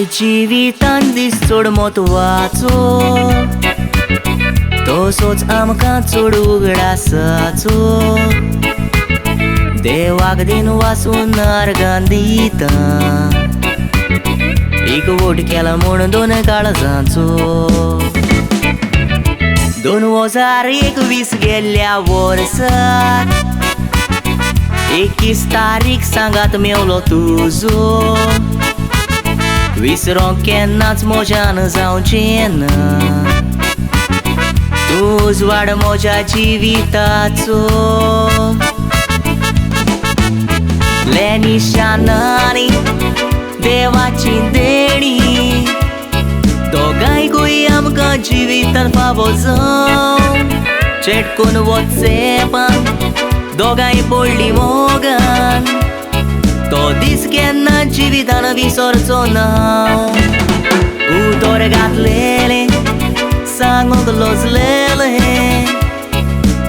आयज जिवितान दीस चड म्हत्वाचो, तसोच आमकां चड उगडासाचो। देवाक दिन वासून अर्गां दिता, एकवट केला म्हूण दोन काळजांचो। 2021 गेल्ल्या वर्साक 21 तारीख सांगात मेवलो तुजो, विसरोंक केन्नाच म्हज्यान जावचें ना, तूं उजवाड म्हज्या जिविताचो। लेनिशानांनी देवाची देणी, दोगांयकूय आमकां जिवितान फावो जावं। चेटकून वॉट्सएपान दोगांय पडलीं मोगान, तो दीस केन्ना जिवितान विसरचो ना। उतर घातलेलें सांगूंक लजलेलें,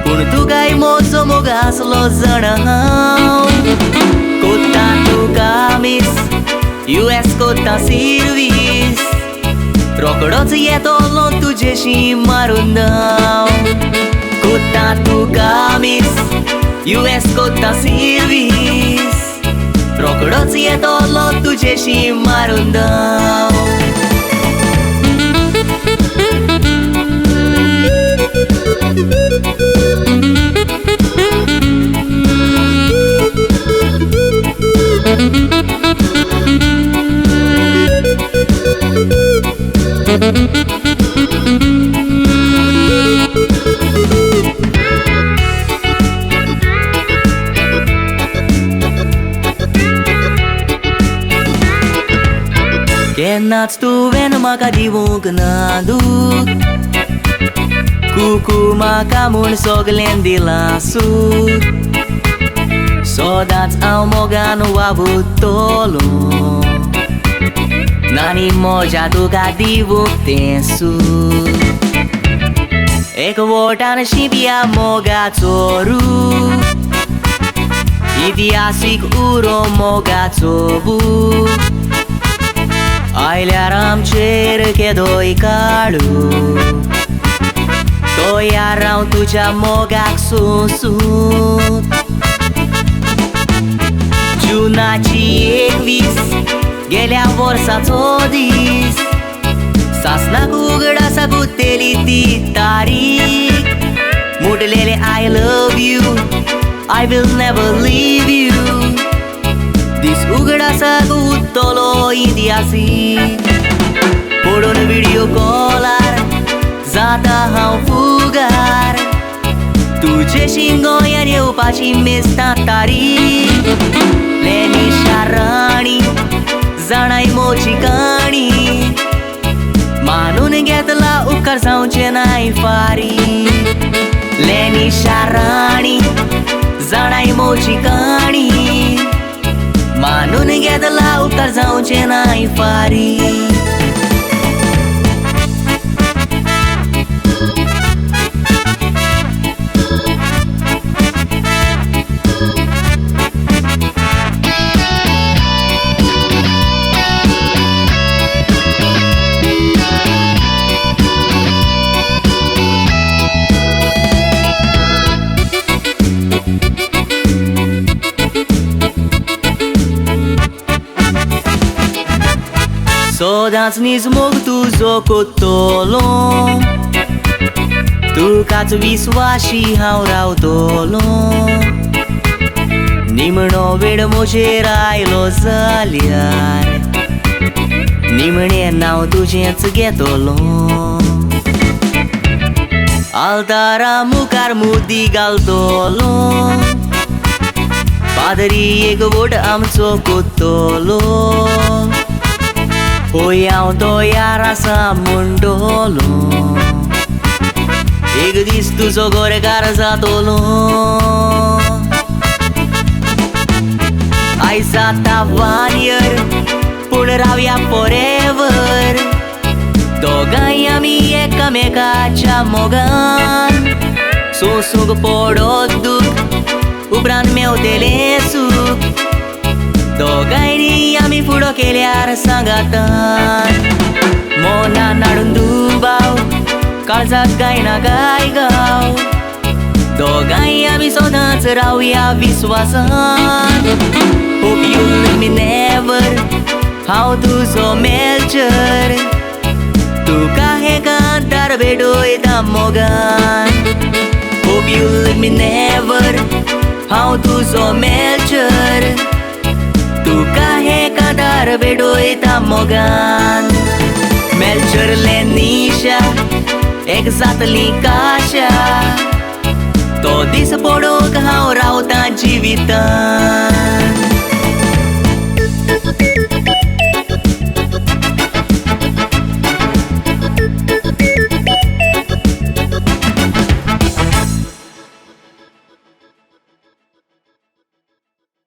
पूण तुकाय म्हजो मोग आसलो जाणा हांव। कोत्ता तुका मिस, US कोत्ता सिर्वीस, रोकडोच येतलो तुजेशी मारून धांव। कोत्ता तुका मिस, US कोत्ता सिर्वीस, रोकडोच येतलो तुजेशी मारून धांव। केन्नाच तुवें म्हाका दिवंक ना दूख, कुकू म्हाका म्हूण सगळें दिलां सूख। सदांच हांव मोगान वावुरतलो, नानी म्हज्या तुका दिवंक तें सूख। एकवटान शिंपया मोगाचो रूख, इतिहासीक उरो मोगाचो बूक। आयल्यार आमचेर केदोय काळू, तो यार हांव तुज्या मोगाक सोंसूंक। जुनाची 21 गेल्या वर्साचो दीस, सासणाक उगडासाक उरतली ती तारीख। मुटलेलें I love you, I will never leave you, दीस उगडासाक उरतलो इतिहासीक। पडून व्हिडियो कॉलार जाता हांव फुगार, तुजेशी गोंयान येवपाची मेजता तारीख। लेनिशा राणी जाणाय म्हजी काणी, मानून घेतला उपकार जावचें नाय फारी। लेनिशा राणी जाणाय म्हजी काणी, मानून घेतला उपकार जावचें नाय फारी। सदांच नीज मोग तुजो कोत्तलो, तुकाच विस्वाशी हांव रावतलो। निमणो वेळ म्हजेर आयलो जाल्यार, निमणें नांव तुजेंच घेतलो। आल्तारा मुखार मुदी घालतलो, पादरी एकवट आमचो कोत्तलो। होय हांव तयार आसा म्हणटलो, एक दीस तुजो गोरेकार जातलो। आयज जाता 1 year, पूण रावया फॉरेवर, दोगांय आमी एकामेकाच्या मोगान। सोंसूंक पडत दूख, उपरांत मेवतलें सूख, दोगांयनी आमी फुडो केल्यार सांगातान. मोनान हाडून दुबाव, काळजाक गायना गाय गाव. दोगांय आमी सदांच रावया विस्वासान. Hope you leave me never, हांव तुजो मेलचर. तुका हें कांतार भेटयता मोगान. Hope you leave me never, हांव तुजो मेलचर. तुका हें कांतार भेटयता मोगान. मेलचरलें निशा एक जातली काशा. तो दीस पडोवंक हांव रावतां जिवितान.